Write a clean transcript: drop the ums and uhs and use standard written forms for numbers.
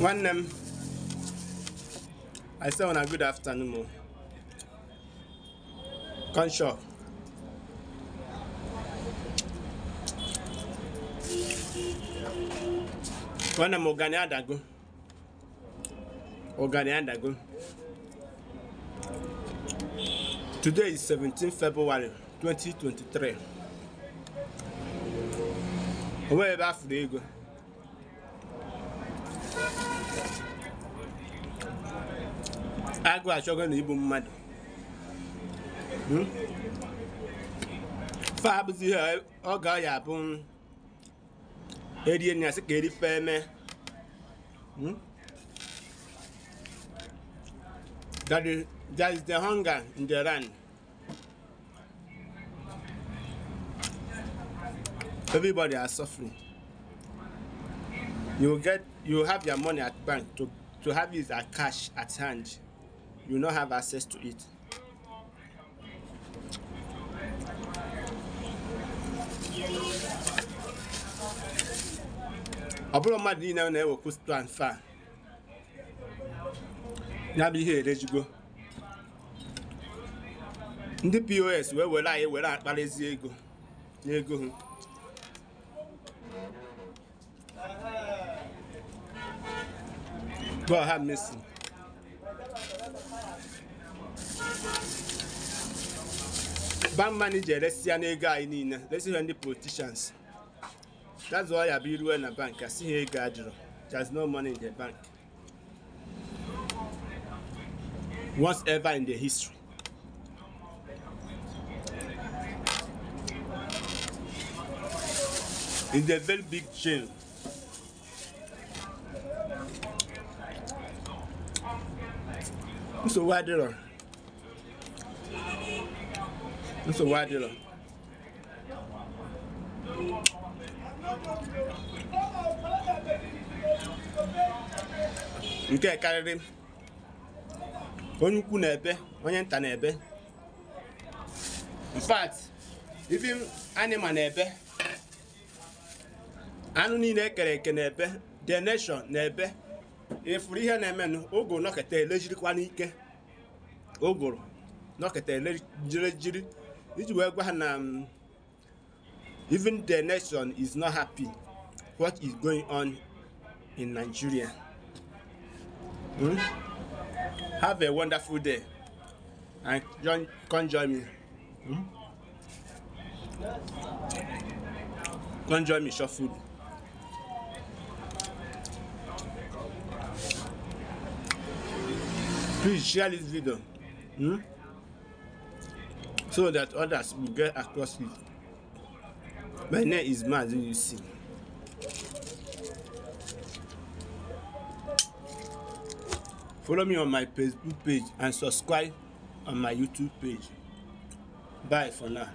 Nwanne m, I say una good afternoon o. Come shop. Nwanne m, ụgani adago. Ụgani adago. Today is 17 February 2023. O nweghị ebe afụrụ ego. Agụ achọgo na igbu mmadụ. Fa abụzi ihe ọ ga ya abụ erie na asị ka erife eme. That is the hunger in the land. Everybody are suffering. You have your money at bank to have it as cash at hand. You not have access to it. Ọ bụrụ mmadụ niile na-ewekwu transfer, ya bụ ihe erejugo. Ndị POS wee were anyị were akparịzi ego n'ego ha. God have mercy. Bank manager resi ya n'ego anyị niile, resi ha ndị politicians. That's why I be ruo na bank, I see ego adịrọ. There's no money in the bank. Once ever in the history. It's a very big chain. Nsogbu adịrọ. Nsogbu adịrọ. Nke karịrị onye ukwu na-ebe, onye nta na-ebe. In fact, even animal na-ebe, anụ niile ekere eke na-ebe, the nation na-ebe. Efuru ihe na-emenụ, ụgụrụ nọketa elejirikwa n'ike. Ụgụrụ nọketa elejiri iji wee gwa ha na even the nation is not happy what is going on in Nigeria. Have a wonderful day and come join me. Come join me shop food. Please share this video so that others will get across it. My name is Mazi UC. Follow me on my Facebook page and subscribe on my YouTube page. Bye for now.